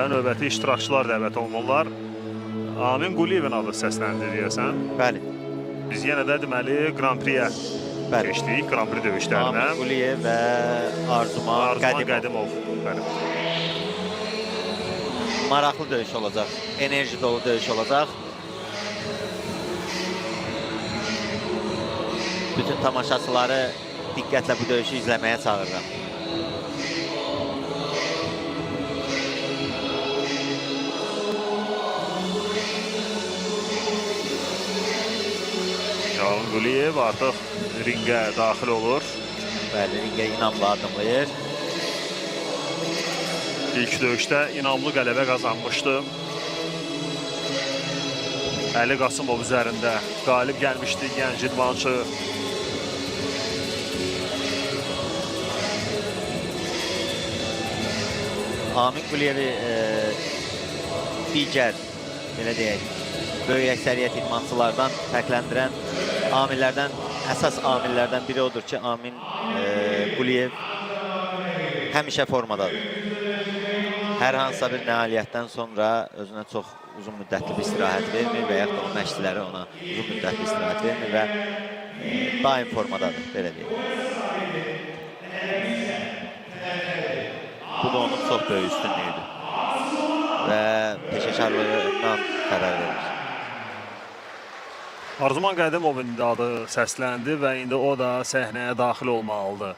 Və növbəti iştirakçılar dəvət olunurlar. Amin Quliyevin adı səsləndi deyəsən. Bəli. Biz yenə də deməli Grand Prix-yə keçdik, Grand Prix döyüşlərinə. Amin Quliyev və Arzuman Arzuman Qədimov. Qədimov. Bəli. Maraqlı döyüş olacaq. Enerji dolu döyüş olacaq. Bütün tamaşaçıları diqqətlə bu döyüşü izləməyə çağırıram. Amin Quliyev artıq ringə daxil olur. Bəli, ringə inamla addımlayır. İlk döyüşdə inamlı qələbə qazanmışdı. Əli Qasımov üzərində qalib gəlmişdi gənc idmançı. Amin Quliyevi digər, belə deyək, böyük əksəriyyət idmançılardan fərqləndirən amillərdən, əsas amillərdən biri odur ki, Amin Quliyev həmişə formadadır. Hər hansısa bir nailiyyətdən sonra özünə çox uzun müddətli bir istirahət vermir və yaxud da onun məşqçiləri ona uzun müddətli istirahət vermir və daim formadadır, belə deyək. Bu da onun çox böyük üstünlüyüdür və peşəkarlığından xəbər verir. Arzuman Qədimovun da adı səsləndi və indi o da səhnəyə daxil olmalıdır.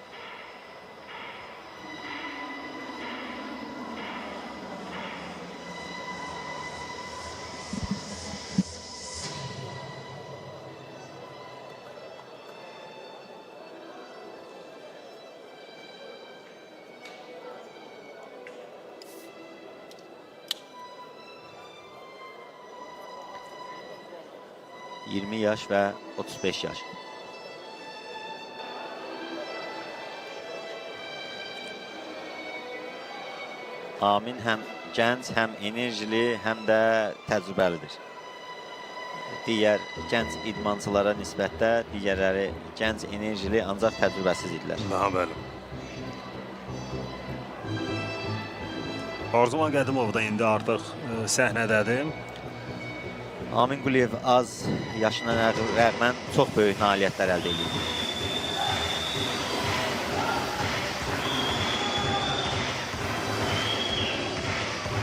...20 yaş və 35 yaş. Amin həm gənc, həm enerjili, həm də təcrübəlidir. Digər gənc idmançılara nisbətdə digərləri gənc, enerjili, ancaq təcrübəsiz idilər. Aha, bəli. Arzuman Qədimov da indi artıq səhnədədir. Amin Quliyev az yaşına rəğmən çox böyük nailiyyətlər əldə edib.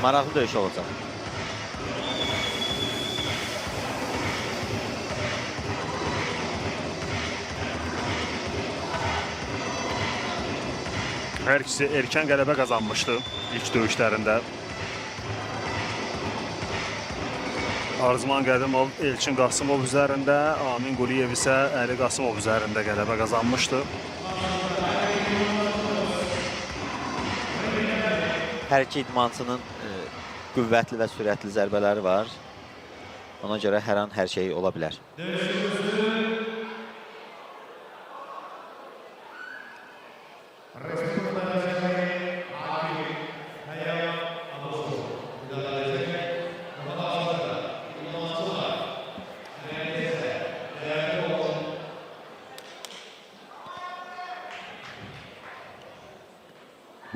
Maraqlı döyüş olacaq. Hər ikisi erkən qələbə qazanmışdı ilk döyüşlərində. Arzuman Qədimov Elçin Qasımov üzərində, Amin Quliyev isə Əli Qasımov üzərində qələbə qazanmışdı. Hər iki idmançının qüvvətli və sürətli zərbələri var. Ona görə hər an hər şey ola bilər.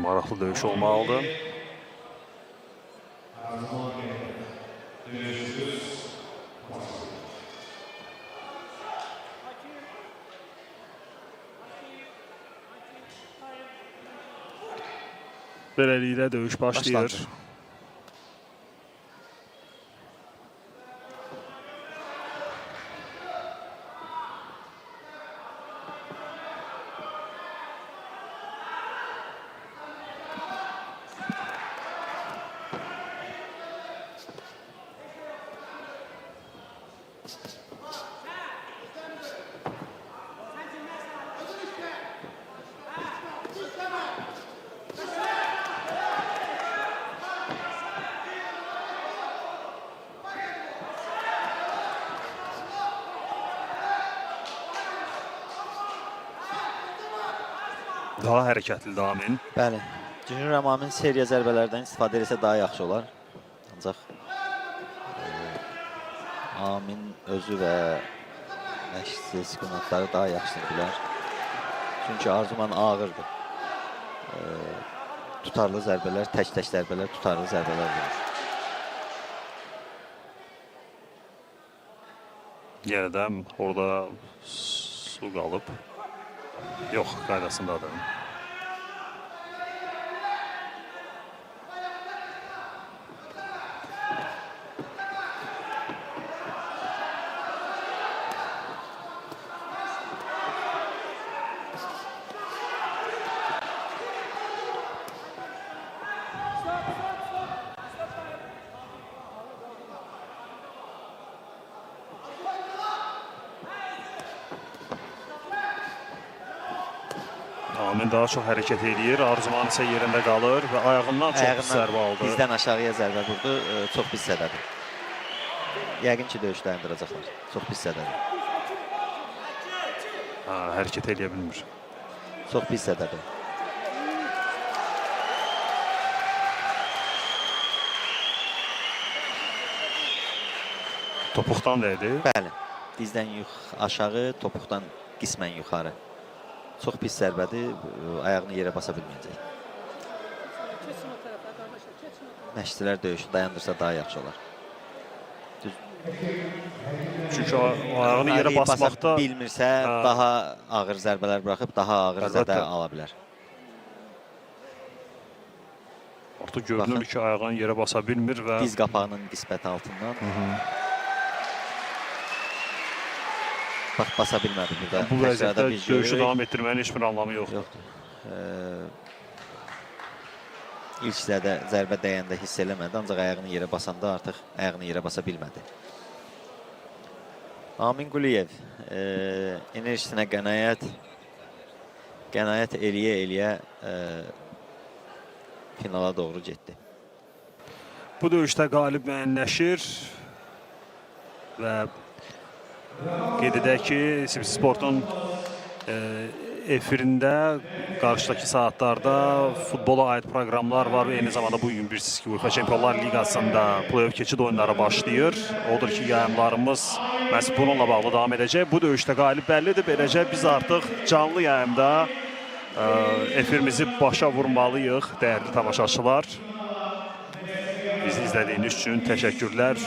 Maraqlı döyüş olmalıdır. Beləliklə döyüş başlayır. Başlandı. Daha hərəkətlidir Amin. Bəli. Düşünürəm Amin seriya zərbələrdən istifadə etsə daha yaxşı olar. Ancaq Amin özü və məşqçi sekundatları daha yaxşısını bilər. Çünki Arzuman ağırdır. Tutarlı zərbələr, tək-tək zərbələr, tutarlı zərbələr vurur. Yenə də orada su qalıb. Yox, qaydasındadır. Amin daha çox hərəkət eləyir. Arzuman isə yerində qalır və ayağından çox pis zərbə aldı. Dizdən aşağıya zərbə vurdu. Çox pis zədədir. Yəqin ki, döyüş dayandıracaqlar. Çox pis zədədir. Ha, hərəkət eləyə bilmir. Çox pis zədədir. Topuqdan dəydi. Bəli. Dizdən aşağı, topuqdan qismən yuxarı. Çox pis zərbədir. Ayağını yerə basa bilməyəcək. Məşqçilər döyüşü dayandırsa daha yaxşı olar. Düz. Çünki ayağını yerə Ayağını basa basmaqda bilmirsə, Hə. daha ağır zərbələr buraxıb daha ağır Əlbəttə. zədə ala bilər. Artıq görünür Baxın. ki, ayağını yerə basa bilmir və Diz qapağının qisməti altından. Bax, basa bilmədi burada. bu Təkrarda vəziyyətdə biz döyüşü görürük. davam etdirməyin heç bir anlamı yoxdur. Yoxdur. İlk zərbə dəyəndə hiss eləmədi, ancaq ayağını yerə basanda artıq ayağını yerə basa bilmədi. Amin Quliyev enerjisinə qənaət eləyə-eləyə finala doğru getdi. Bu döyüşdə qalib müəyyənləşir və qeyd edək ki, CBC Sportun efirində qarşıdakı saatlarda futbola aid proqramlar var və eyni zamanda bu gün bilirsiniz ki, UEFA Çempionlar Liqasında play-off keçid oyunları başlayır. Odur ki, yayımlarımız məhz bununla bağlı davam edəcək. Bu döyüşdə qalib bəllidir. Beləcə biz artıq canlı yayımda efirimizi başa vurmalıyıq, dəyərli tamaşaçılar. Bizi izlədiyiniz üçün təşəkkürlər.